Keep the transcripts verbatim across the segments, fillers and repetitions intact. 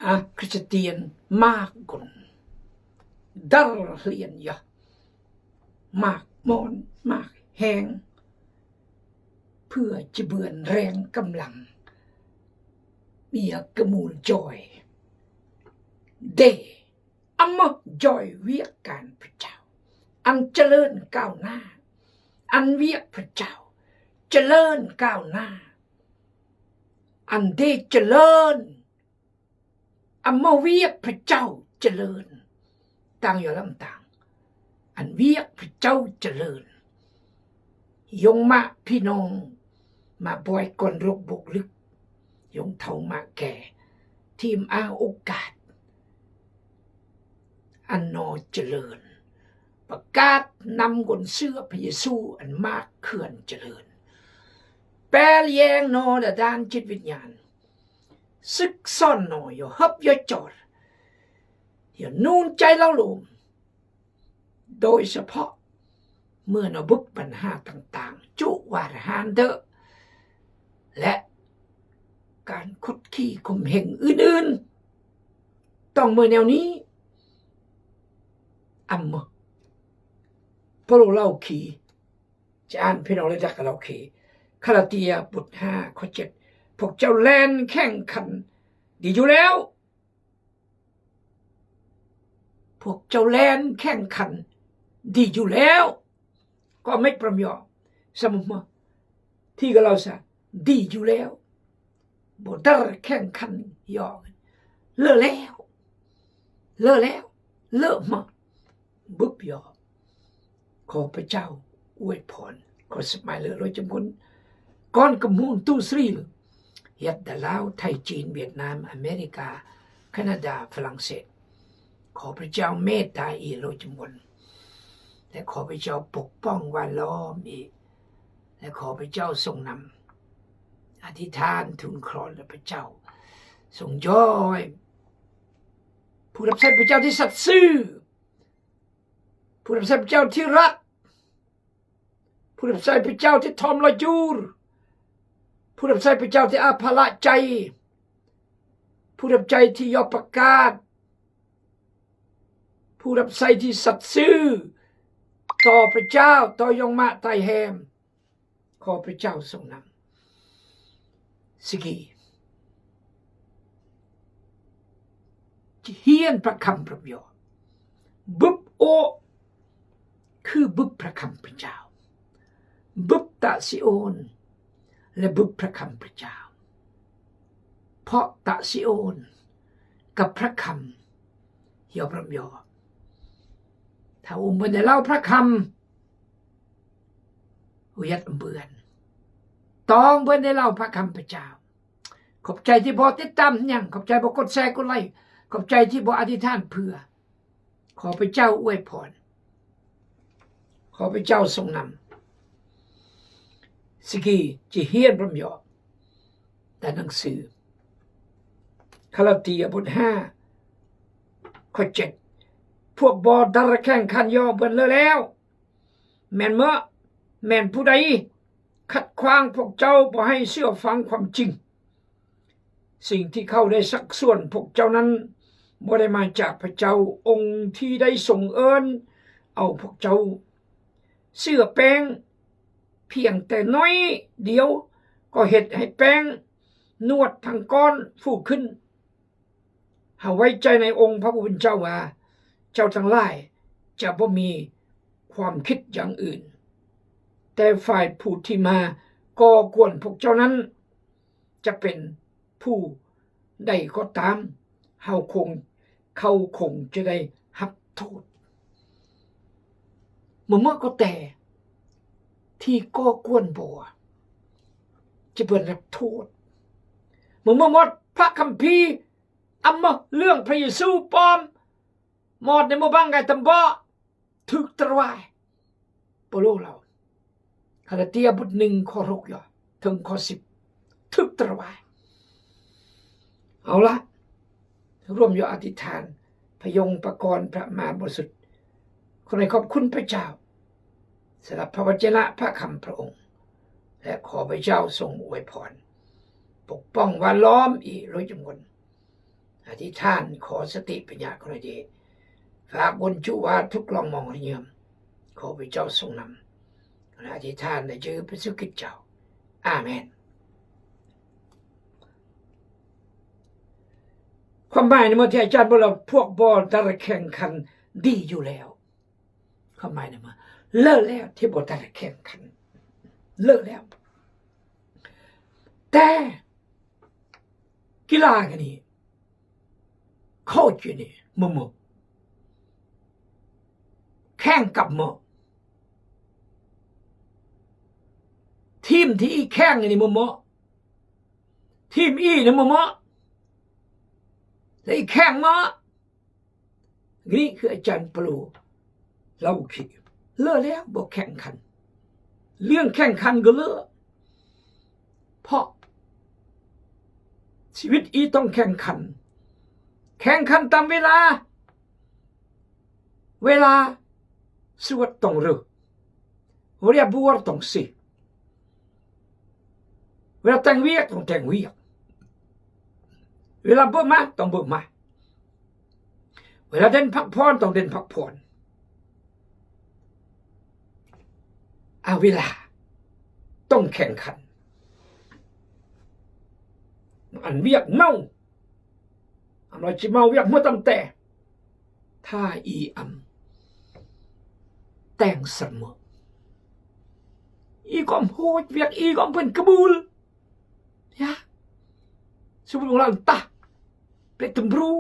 อ่ะ คริสเตียนมากกุน ดาเลียนยะ มากมอน มากแฮง เปื้อจะเบือนแรงกำลัง เมียกระมูลจอย เด้ อำมะจอยเวียกการพระเจ้า อันเจริญก้าวหน้า อันเวียกพระเจ้า เจริญก้าวหน้า อันเด้เจริญ อำมะเวียกพระเจ้าเจริญ ตางยอลำตาง อันเวียกพระเจ้าเจริญ ยงมะพี่น้อง มาบ่อยก่อนโรคบกลึก ยงเฒ่ามะแก่ ทีมอ้างโอกาส อันนอเจริญ ประกาศนำคนเชื่อพระเยซูอันมากเขื่อนเจริญ แปลแยงนอดาดานจิตวิญญาณ ศึกษอนนอ อย่าเฮิบอย่าจอด อย่าหนุนใจเล้าโลม โดยเฉพาะเมื่อนอบึบปัญหาต่างๆ จุวาทหารเดอะ และการคุดขี่ข่มเหงอื่นๆ ต้องเมื่อแนวนี้ อำมะ เปาโลเล่าขี จะอ่านพี่น้องได้จักเล่าขี กาลาเตียบทห้าข้อเจ็ด พวกเจ้าแล่นแข่งขันดีอยู่แล้ว พวกเจ้าแล่นแข่งขันดีอยู่แล้ว ก็ไม่พร่ำหยอ สมมุติว่า ที่กับเฮาซะ ดีอยู่แล้ว บ่ได้แข่งขันหยอ เลอะแล้ว เลอะแล้ว เลอะมา บึบหยอ ขอพระเจ้าอวยพร ขอสมัยเลอะโลยจำคน ก่อนกำมูลตู้สรี เฮ็ดดาลาว ไทย จีน เวียดนาม อเมริกา แคนาดา ฝรั่งเศส ขอพระเจ้าเมตตาอีโลยจำคน และขอพระเจ้าปกป้องแวดล้อมอี และขอพระเจ้าทรงนำ อธิษฐานทูลขอและพระเจ้าทรงยอย ผู้รับใช้พระเจ้าที่สัตย์ซื่อ ผู้รับใช้พระเจ้าที่รัก ผู้รับใช้พระเจ้าที่ทอมละยูร ผู้รับใช้พระเจ้าที่อาภาละใจ ผู้รับใช้ที่ยอมประกาศ ผู้รับใช้ที่สัตย์ซื่อต่อพระเจ้า ต่อยงมะไตแฮม ขอพระเจ้าทรงนำ สิกี จะเฮียนพระคำพร่ำหยอ บึบโอ คือบึบพระคำพระเจ้า บึบตะซีโอน และบึบพระคำพระเจ้า เพราะตะซีโอนกับพระคำ เฮียนพร่ำหยอ ถ้าอุ้มเปิ้นได้เล่าพระคำ อุยัดเปือน ต้องเปิ้นได้เล่าพระคำพระเจ้า ขอบใจที่บ่ติดตามยัง ขอบใจบ่กดแชร์กดไลค์ ขอบใจที่บ่อธิษฐานเพื่อ ขอพระเจ้าอวยพร ขอพระเจ้าทรงนำ สิกีจะเฮียนพร่ำหยอ แต่หนังสือ กาลาเตียบทห้าข้อเจ็ด พวกบ่ได้แข่งขันหยอเปิ้นเลอะแล้ว แม่นเมาะ แม่นผู้ใดขัดขวางพวกเจ้าบ่ให้เชื่อฟังความจริง สิ่งที่เขาได้ชักชวนพวกเจ้านั้น บ่ได้มาจากพระเจ้าองค์ที่ได้ทรงเอิ้นเอาพวกเจ้า เสื้อแป้งเพียงแต่น้อยเดียว ก็เฮ็ดให้แป้งนวดทั้งก้อนฟูขึ้น เฮาไว้ใจในองค์พระผู้เป็นเจ้าว่า เจ้าทั้งหลายจะบ่มีความคิดอย่างอื่น แต่ฝ่ายผู้ที่มาก่อกวนพวกเจ้านั้น จะเป็นผู้ใดก็ตาม เฮาคง เขาคงจะได้รับโทษ เมื่อเมื่อก็แต่ ที่ก่อกวนบ่ จะเปิ้นรับโทษ เมื่อเมื่อมอดพระคัมภีร์ อำมะเรื่องพระเยซูปลอม มอดในหมู่บ้านไก่ตำเบาะ ถูกตะวาย เปาโลเล่า กาลาเตียบทหนึ่งข้อหก ยอ ถึงข้อสิบ ถูกตะวาย เอาละ ร่วมยออธิษฐาน พระยงประกรณ์พระมหาบริสุทธิ์ ขอได้ขอบคุณพระเจ้า สำหรับพระวจนะพระคำพระองค์ และขอพระเจ้าทรงอวยพร ปกป้องแวดล้อมอีกโดยจำนวน อธิษฐานขอสติปัญญาคนดี ฝากบุญชูว่าทุกข์ลองมองเรียม ขอพระเจ้าทรงนำ อธิษฐานในชื่อพระเยซูคริสต์เจ้า อาเมน ความหมายในเมื่อที่อาจารย์บอกว่าพวกบ่ตัดแข่งขันดีอยู่แล้ว ความหมายในเมื่อ เลิกแล้วที่บ่ตัดแข่งขัน เลิกแล้ว แต่ กีฬากันนี่ โค้ชอยู่นี่ หมู่ๆ แข่งกับหมู่ ทีมที่อีแข่งนี่หมู่ๆ ทีมอีนี่หมู่ๆ แล้วอีแข่งหมู่ นี่คืออาจารย์เปาโล เล่าคิด เลิกแล้วบ่แข่งขัน เรื่องแข่งขันก็เลิก เพราะชีวิตอีต้องแข่งขัน แข่งขันตามเวลา เวลาสวดต้องเลิก เวลาบวชต้องสิ เวลาแต่งเวียกต้องแต่งเวียก เวลาเบิ่งหมอต้องเบิ่งหมอ เวลาเดินพักผ่อนต้องเดินพักผ่อน เอาเวลา ต้องแข่งขัน อันเวียกเมา อันว่าจิเมาเวียกหัวตำแต่ ถ้าอีอำแต่งเสมอ อีก็โหดเวียกอีก็เปิ้นกระบูล ยะ สมมุติว่าตะ เปลตำบรู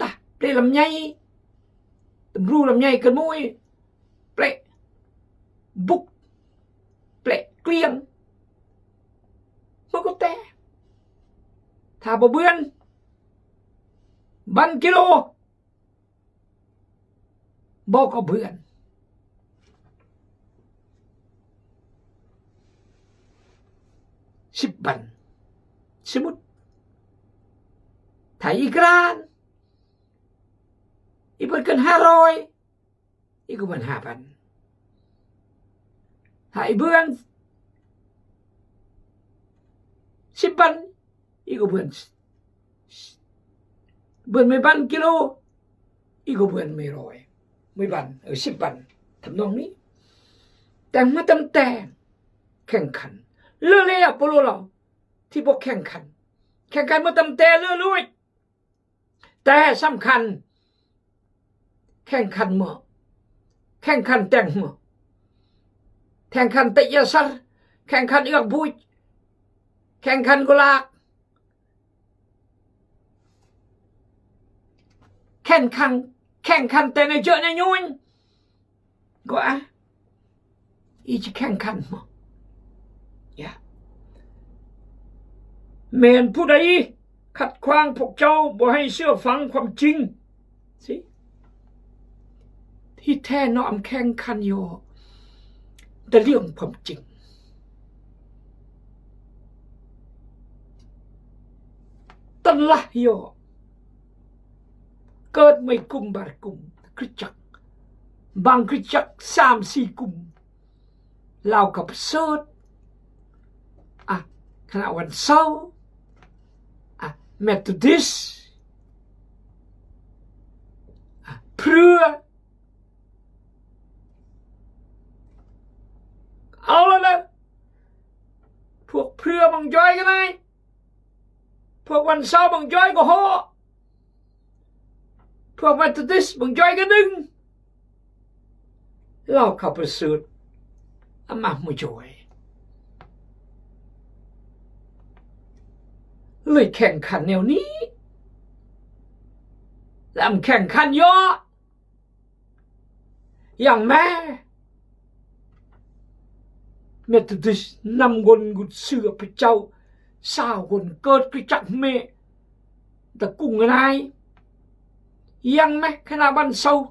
ตะ เปลลำไย ตำบรูลำไยกันมวย เปลบุก เปลเกลี้ยง มันก็แต่ ถ้าบ่เปื้อน บันกิโล บ่ก็เปื้อน สิบบัน สมมุติ ถ้าอีกร้าน อีเปิ้นเกินห้าร้อย อีก็เปื้อนห้าบัน ถ้าอีเปื้อนสิบบัน อีก็เปื้อน เปื้อนไม่บันกิโล อีก็เปื้อนไม่ร้อย ไม่บัน เออ สิบบัน ทำนองนี้ แต่เมื่อตำแต่แข่งขัน เลิกแล้วเปาโลเล่า ที่บ่แข่งขัน แข่งขันเมื่อตำแต่เลิกเลย แต่สำคัญ แข่งขันเมื่อ แข่งขันแต่งเมื่อ แข่งขันเตะยาสัตว์ แข่งขันเอือกบุย แข่งขันกุหลาบ แข่งขัน แข่งขันแต่งเยอะในยูน ก็อ่ะ อีจะแข่งขันเมื่อ ยะ แม่นผู้ใดขัดขวางพวกเจ้าบ่ให้เชื่อฟังความจริง สิ ที่แท้เนาะ อำแข่งขันอยู่ แต่เรื่องความจริง ตันละอยู่ เกิดไม่กลุ่มบางกลุ่ม คริสตจักร บางคริสตจักรสามสี่กลุ่ม ลาวกับเสิร์ช อ่ะ คณะวันเสาร์ อ่ะ เมทอดิสต์ อ่ะ เพื่อ เอาละนะ พวกเพื่อบังจอยกันไหน พวกวันเสาร์บังจอยก็โห พวกเมทอดิสต์บังจอยก็ดึง ลาวกับประเสริฐ เอามาหมู่จอย เลยแข่งขันแนวนี้ แล้วแข่งขันเยอะ อย่างแม่ เมทอดิสต์นำคนกุศลพระเจ้า ซาวคนเกิดคริสตจักรแม่ ตะกุงนาย อย่างแม่คณะวันเสาร์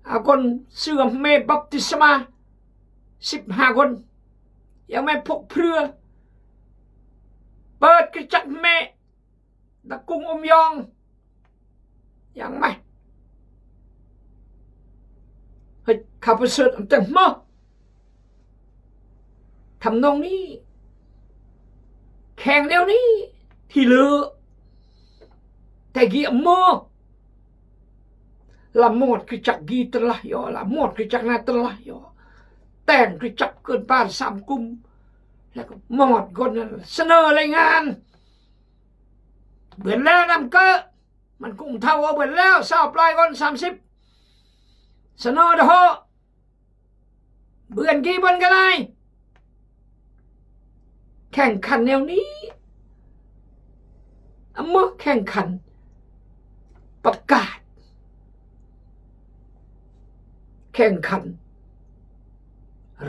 อาคนเชื่อแม่บัพติศมา สิบห้าคน อย่างแม่พวกเพื่อ เปิดคริสตจักรแม่ ตะกุงอมยอง อย่างแม่ เฮ้ย ข้าพเจ้าแต่งมา ทำนองนี้ แข่งเดี๋ยวนี้ ที่เหลือ Te gi amo. La mot Kristag gi telah yo, la mot Kristag na telah yo. Teng Kristag kön par sam kum. La mot gon na sene lengan. Buen leo nam kơ. Man kung thao buen leo, sao plai gon samsip. Sene đah ho. Buen gi buen ganai. Keng khan neo ni. Amo keng khan. Pakat. Keng khan.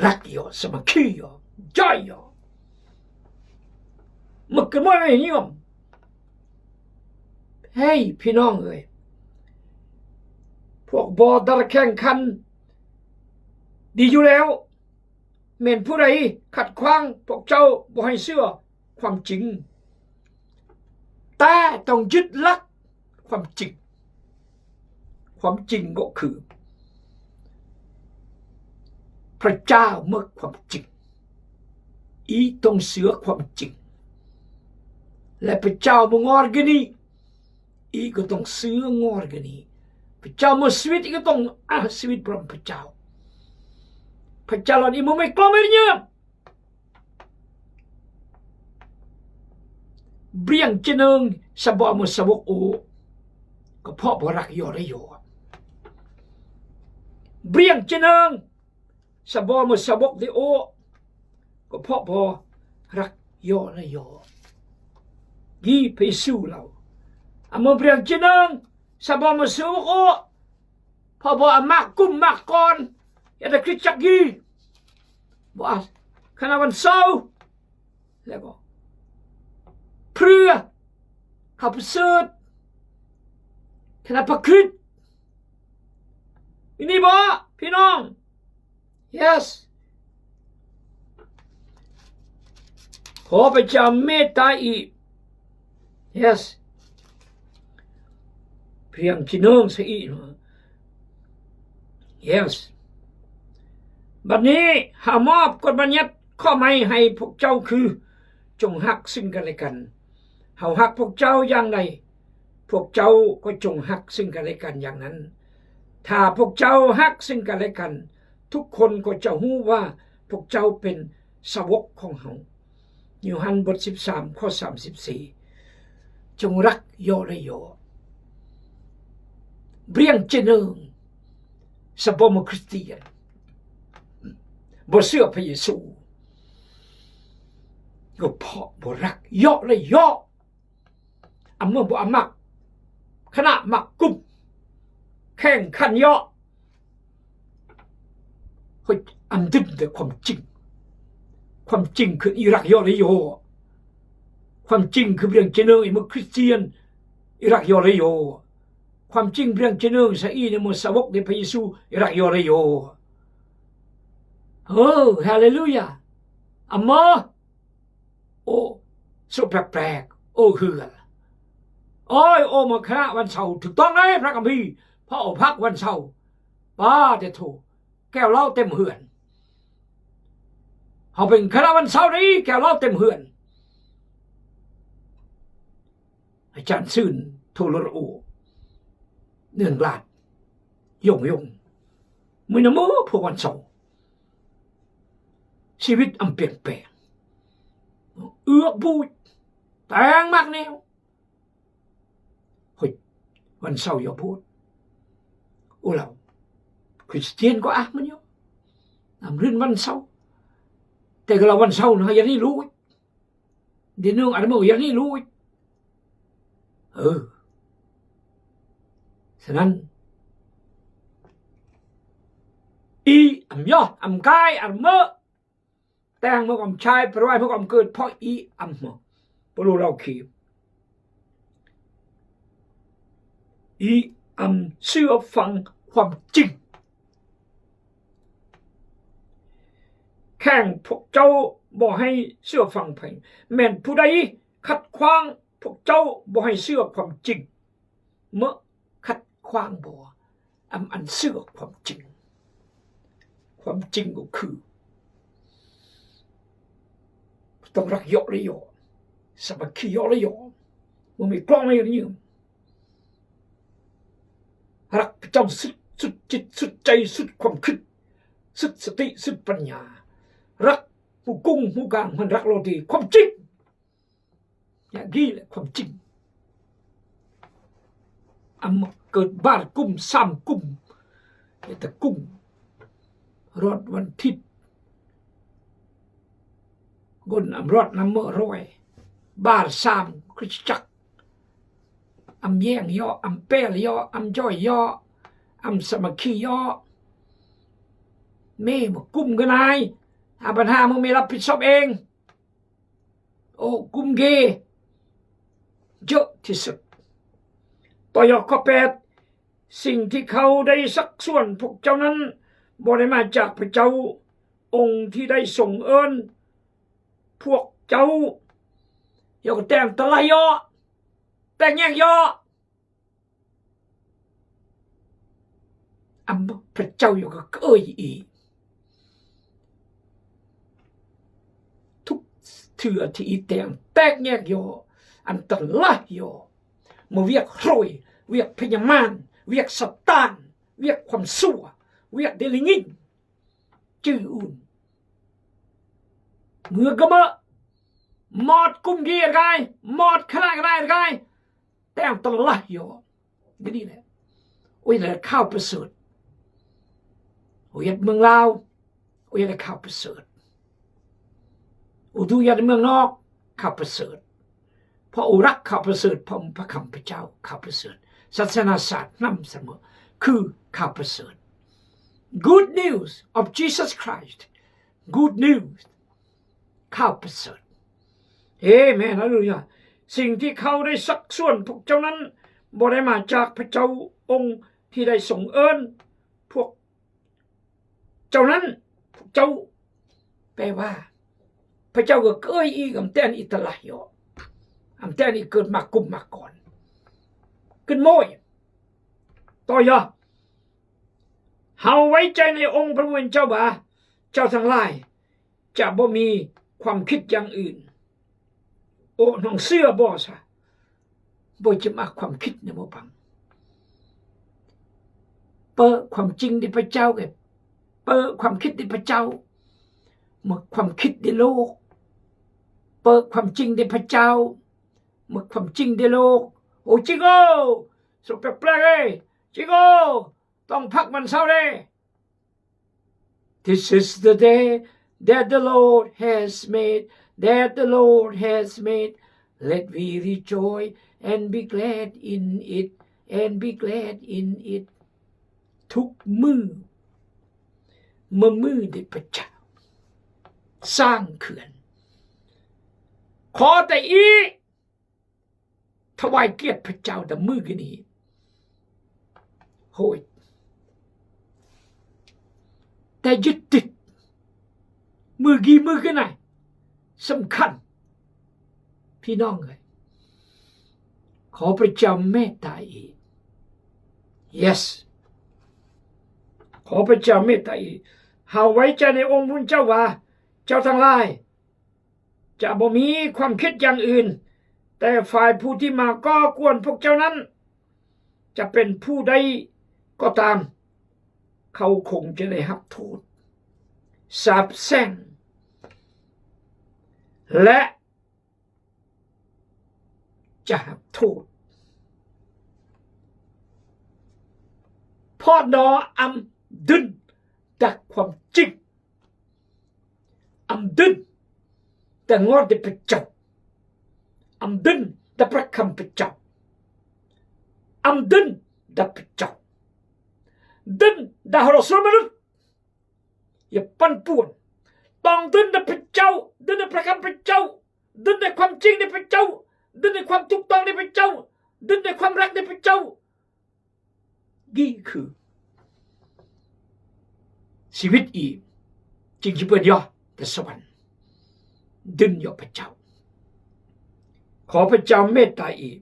Rak yo, samakhir yo. Jai yo. Mekemoi nyium. Hei, พี่น้อง เอ้ย พวกบ่ตัดแข่งขัน ดีอยู่แล้ว แม่นผู้ใดขัดขวางพวกเจ้าบ่ให้เชื่อความจริง แต่ต้องยึดหลักความจริง ความจริงก็คือ พระเจ้าเมืองความจริง อีต้องเชื่อความจริง และพระเจ้าเมืองออร์แกนี อีก็ต้องเชื่องออร์แกนี พระเจ้าเมืองสวิต อีก็ต้องอ่ะสวิตพระเจ้า พระเจ้าลอนอีโมไม่กลัวไม่เงียบ เบรียงเจเนิง สะบอเมืองสะบกโอ ก็เพราะบ่รักยอดและยอ เบรียงเจเนิง สะบอเมืองสะบกติโอ ก็เพราะบ่รักยอดและยอ ยี่พระเยซูเรา อ่ะเมืองเบรียงเจเนิง สะบอเมืองสะบกโอ เพราะบ่อ่ะหมากกุ้มหมากกอน อย่าได้คริสตจักรยี่ บ่อ่ะ คณะวันเสาร์ แล้วก็ เพื่อ ข้าพเจ้า คณะพระคริสต์ อีนี่บ่ พี่น้อง yes ขอพระเจ้าเมตตาอีก yes เพียงพี่น้องซะอีก yes บัดนี้เฮามอบกฎบัญญัติข้อใหม่ให้พวกเจ้าคือ จงฮักซึ่งกันและกัน เฮาฮักพวกเจ้าอย่างใด พวกเจ้าก็จงฮักซึ่งกันและกันอย่างนั้น ถ้าพวกเจ้าฮักซึ่งกันและกัน ทุกคนก็จะฮู้ว่าพวกเจ้าเป็นสาวกของเฮา โยฮันบทสิบสาม ข้อสามสิบสี่ จงฮักยอดและยอ เบรียงเจเนิง สะบอเมืองคริสเตียน บ่เชื่อพระเยซู ก็เพราะบ่ฮักยอดและยอ อ่ะเมืองบ่อ่ะหมาก คณะหมากกุ้ม แข่งขันยอ เฮ้ย อ่ะมันดึงแต่ความจริง ความจริงคืออีฮักยอดและยอ ความจริงคือเบรียงเจเนิง อีเมืองคริสเตียน อีฮักยอดและยอ ความจริงเบรียงเจเนิงซะอีในเมืองสาวกในพระเยซู อีฮักยอดและยอ เออ ฮาเลลูยา อ่ะเมือง โอ้ สุดแปลกๆ โอ้ เฮือ โอ้ย โอ้ มาคณะวันเสาร์ ถูกต้องเลย พระคัมภีร์ พระโอภักวันเสาร์ ป้าเตโธ แก้วเหล้าเต็มเฮือน เฮาเป็นคณะวันเสาร์นี่ แก้วเหล้าเต็มเฮือน อาจารย์ซื่น โทรโอ เนืองลาด ยงยง มื้อนะมื้อพวกวันเสาร์ ชีวิตอำเปลี่ยนแปลง เอื้อบูด แตงมากแนว เฮ้ย วันเสาร์อย่าพูด โอ้ เราคริสเตียนก็อ่ะมันอยู่ นำรื่นวันเสาร์ แต่ก็ละวันเสาร์นะ อย่างนี้รู้ เดี๋ยวนึงอันเมื่ออย่างนี้รู้ เออ ฉะนั้น อีอ่ำย่ออ่ำกายอ่ำเมอะ แต่งเมื่อก่อนชายปรายเมื่อก่อนเกิด เพราะอีอ่ำเมอะ ปะโลลาวขี อีอ่ำเชื่อฟังความจริง แข่งพวกเจ้าบ่ให้เชื่อฟังไผ แม่นผู้ใดขัดขวางพวกเจ้าบ่ให้เชื่อความจริง เมื่อขัดขวางบ่ อ่ำอันเชื่อความจริง ความจริงก็คือ ต้องฮักยอดและยอ สามัคคียอดและยอ บ่มีกลองไม่ยืม Răk pachao sut, sut chit, sut chai, sut khwam khit, sut sati, sut panya. Răk hukung hukang, man răk lodi khwam ching. Nya gi leh khwam ching. Am kơt bar kum, sam kum, ita kum. Rot wan thit. Gun am rot nam mơ roi. Bar sam Krist jak. Am yeng yo, am pel yo, am joi yo, am samakhi yo. Me mơ kum gơnai. Aban ha mơ me lap pit sop eng. Ô, kum ge. Jơ̆ thi sơ̆k. Tơ yŏk kơpet. Sing thi khâu đei săk suan phuak chau năn. Bơ̆n đei mă jak pachau. Ong thi đei song ơn phuak chau. Yŏk teng tơlah yŏ. Teng yek yŏ. Am pachau yŏ kơ kơ-ơi i. Thuk thưa thi i teng teng yek yŏ. Am tơlah yŏ. Mă wiek hroi, wiek phi nyaman, wiek Satan, wiek khwam sua, wiek đe lingin. Chư un. Ngư gơmă. Mot kum gi rgai, mot khlak rgai rgai. Teng tơlah yŏ. Gini lĕ. Ôi lĕ khao pơsơt. Ôi yat mơ̆ng Lao. Ôi lĕ khao pơsơt. Ôi du yat mơ̆ng nok. Khao pơsơt. Pơ ôi răk khao pơsơt, pơ ôi pơkhăm pơchao khao pơsơt. Sat sena sat, hnam sat mơ. Khư khao pơsơt. Good news of Jesus Christ. Good news. Khao pơsơt. Amen. Haleluya. Sing thi khâu đei săk suan phuak chau năn. Bơ̆n đei mă jak pachau ong thi đei song ơn phuak chau năn. Phuak chau. Pe wa. Pachau kơ kơ-ơi i găm ten i tơlah yŏ. Găm ten i kơt mă kum mă kon. Kơt môi. Tơ yŏ. Hao wai chai nai ong Pơpu Chao Ba. Chao thăng lai. Chă bơ̆ mi khwam khit yang ưn. Ô nong sư bơ̆ sa. Bơ̆ chim a khwam khit nai mơ̆ păng. Pơ khwam ching đe pachau kơ. Pơ khwam khit đe pachau. Mă khwam khit đe lok. Pơ khwam ching đe pachau. Mă khwam ching đe lok. Ô ching ô. Sô pek plek ê. Ching ô. Tong phak man sau đe. This is the day that the Lord has made, that the Lord has made. Let we rejoice and be glad in it, and be glad in it. Thuk mư, mă mư đe pachau. Sang khưan. Khŏ ta i. Thawai kiet pachau ta mư gini. Hơi. Ta jit tit. Mư gi mư gini. Sâm khăn. Phi nong ơi. Khŏ pachau mê ta i. Yes. Khŏ pachau mê ta i. Hao wai chai nai ong Pơpu Chao Ba. Chao thăng lai. Chă bơ̆ mi khwam khit yang ưn. Tê phải phu thi mă kơ kuan phuak chau năn. Chă pên phu đei kơ tam. Khâu khong chă đei hăp thut. Sap seng. Lĕ. Chă hăp thut. Phŏt nơ am dŭn. Dak khwam ching. Am dŭn. Dak ngor đe pachau. Am dŭn. Dak prăk khăm pachau. Am dŭn. Dak pachau. Dŭn. Dak hơro sơm mơnut. Ya păn puăn. Tong dŭn dak pachau. Dŭn dak prăk khăm pachau. Dŭn dak khwam ching đe pachau. Dŭn dak khwam tuk tong đe pachau. Dŭn dak khwam răk đe pachau. Gi khư. Sibit i. Ching chipơn yơh. Tơ sơwan. Dŭn yơh pachau. Khŏ pachau mê ta i.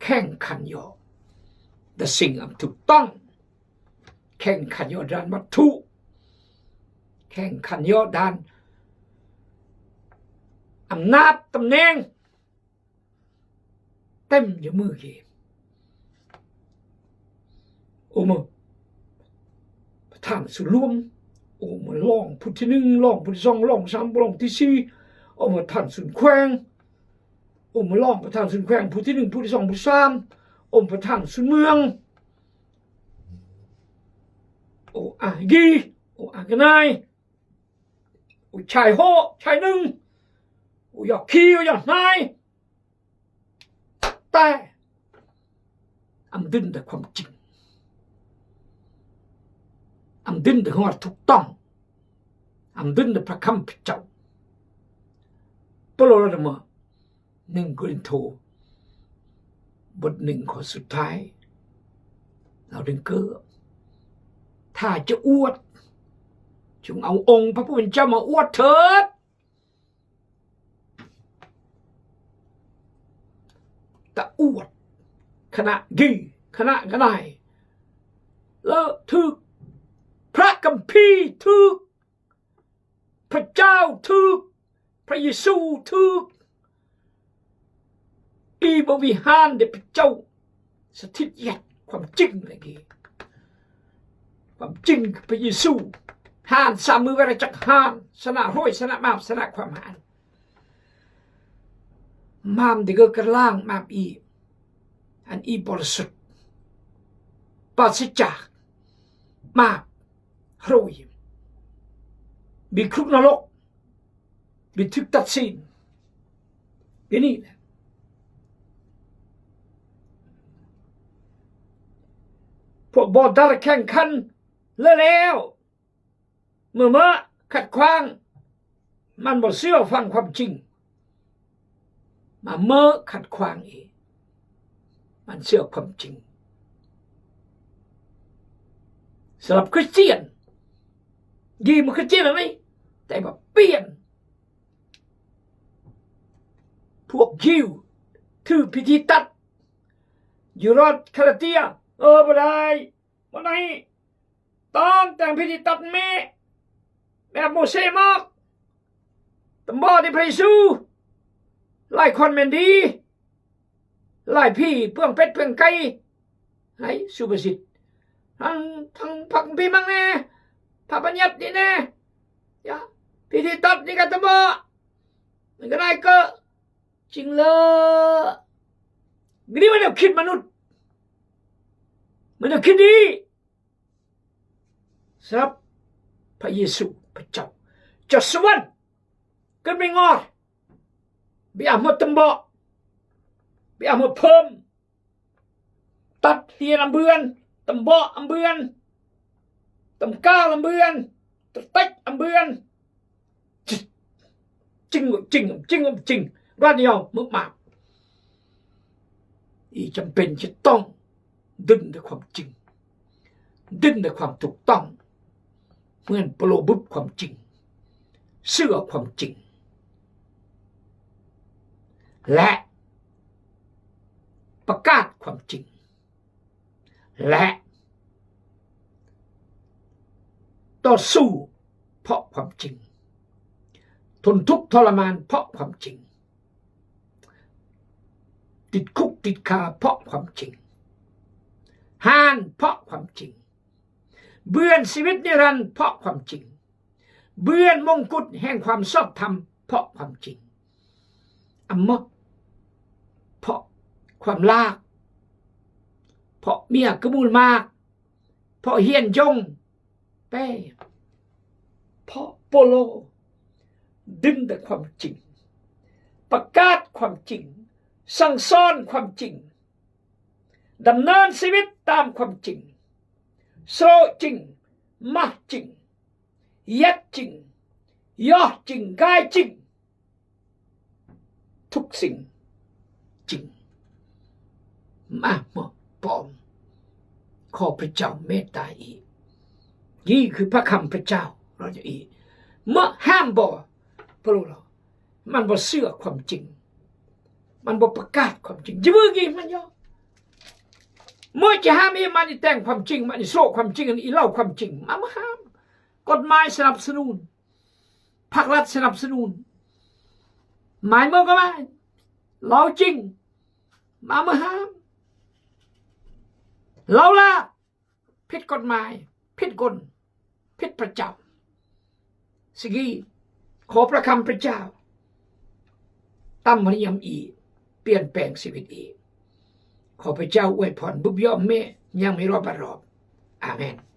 Kheng khan yơh. Dak sing am tuk tong. Kheng khan yơh dan mă thu. Kheng khan yơh dan. Am nap tâm neng. Tem yơh mư ye. ท่านศูนย์รวม โอ้ มาลองผู้ที่หนึ่ง ลองผู้ที่สอง ลองสาม ลองที่สี่ โอ้ มาท่านศูนย์แขวง โอ้ มาลองประธานศูนย์แขวงผู้ที่หนึ่ง ผู้ที่สอง ผู้ที่สาม โอ้ ประธานศูนย์เมือง โอ้ อายี โอ้ อากะนาย โอ้ ชายโฮ ชายหนึ่ง โอ้ ยอดขี้ โอ้ ยอดนาย แต่อำดึนแต่ความจริง อำดึนแต่ความถูกต้อง อำดึนแต่พระคำพระเจ้า เปาโลลาวมา หนึ่งโกรินโธ บทหนึ่งข้อสุดท้าย ลาวดึงเกอ ถ้าจะอวด จงเอาองค์พระผู้เป็นเจ้ามาอวดเถิด ตะอวด ขณะยี่ ขณะกะนาย แล้วถืกพระคัมภีร์ ถืกพระเจ้า ถืกพระเยซู ถืก อีบ่วิหารเดะ พระเจ้าสถิตยัดความจริงเลยกี้ ความจริงคือพระเยซู หารสามมื้อเวลาจักหาร สนะโรย สนะมาร สนะความหาร มารเดะก็กะล้างมารอี อันอีบริสุทธิ์ ปราศจากมารโรย มีคุกนรก มีถูกตัดสิน อันนี้แหละ พวกบ่ดัดแข่งขันเลอะแล้ว เมื่อเมื่อขัดขวาง มันบ่เชื่อฟังความจริง มาเมื่อขัดขวางอีก มันเชื่อความจริง สำหรับคริสเตียน ยี่มาคริสเตียนอันนี้ แต่ว่าเปลี่ยน พวกยิวถือพิธีตัด อยู่รัฐคาลาเดีย เออ บ่ได้ บ่ได้ ต้องแต่งพิธีตัดแมะ แบบโมเสบอก ตำบ่ที่พระเยซู ไล่คนแม่นดี ไล่ผีเปื้องเป็ดเปื้องไก่ ให้สุภาษิต ทั้ง ทั้งพระคัมภีร์มั่งแน่ พระบัญญัตินี่แน่ อย่า พิธีตัดนี่ก็ตำบ่ มันก็ได้เกอะ จริงเลย นี่มันแนวคิดมนุษย์ มันแนวคิดดี สำหรับพระเยซูพระเจ้า เจ้าสวรรค์ ก็ไม่งอ ไปเอามาตำบ่ ไปเอามาเพิ่ม ตัดเฮียนอำเบือน ตำบ่อำเบือน ตำก้าวอำเบือน ตะเต็กอำเบือน จริง จริง จริง จริง รัฐเดียวมึกมาก อีจำเป็นจะต้อง ดิ้นด้วยความจริง ดิ้นด้วยความถูกต้อง เหมือนเปาโลบึบความจริง เชื่อความจริง และประกาศความจริง และต่อสู้เพราะความจริง ทนทุกข์ทรมานเพราะความจริง ติดคุกติดคาเพราะความจริง ฮานเพราะความจริง เบือนชีวิตนิรันดร์เพราะความจริง เบือนมงกุฎแห่งความชอบธรรมเพราะความจริง อำมะ เพราะความลาก เพราะเมียกระมูลมาก เพราะเฮียนยง แป้ เพราะเปาโล ดิ้นแต่ความจริง ประกาศความจริง สั่งสอนความจริง ดำเนินชีวิตตามความจริง โซะจริง มะจริง เย็ดจริง ยอดจริง กายจริง ทุกสิ่งจริง มาเมื่อปอม ขอพระเจ้าเมตตาอีก นี่คือพระคำพระเจ้า เราจะอีก เมื่อห้ามบ่ เปาโล มันบ่เชื่อความจริง มันบ่ประกาศความจริง จะเมื่อกี้มันยอม เมื่อจะห้ามอีมันอีแต่งความจริง มันอีโซะความจริง อีเล่าความจริง มันบ่ห้าม กฎหมายสนับสนุน พรรครัฐสนับสนุน หมายเมื่อก็ไม่ เล่าจริง มันบ่ห้าม เล่าละ ผิดกฎหมาย ผิดกฎ pit pejao. Sigi, kopa la kam pejao. Tam meriam i, pian peng siwit i. Kopa pejao wai pon bub yom me, nyang mi roba rob. Amen.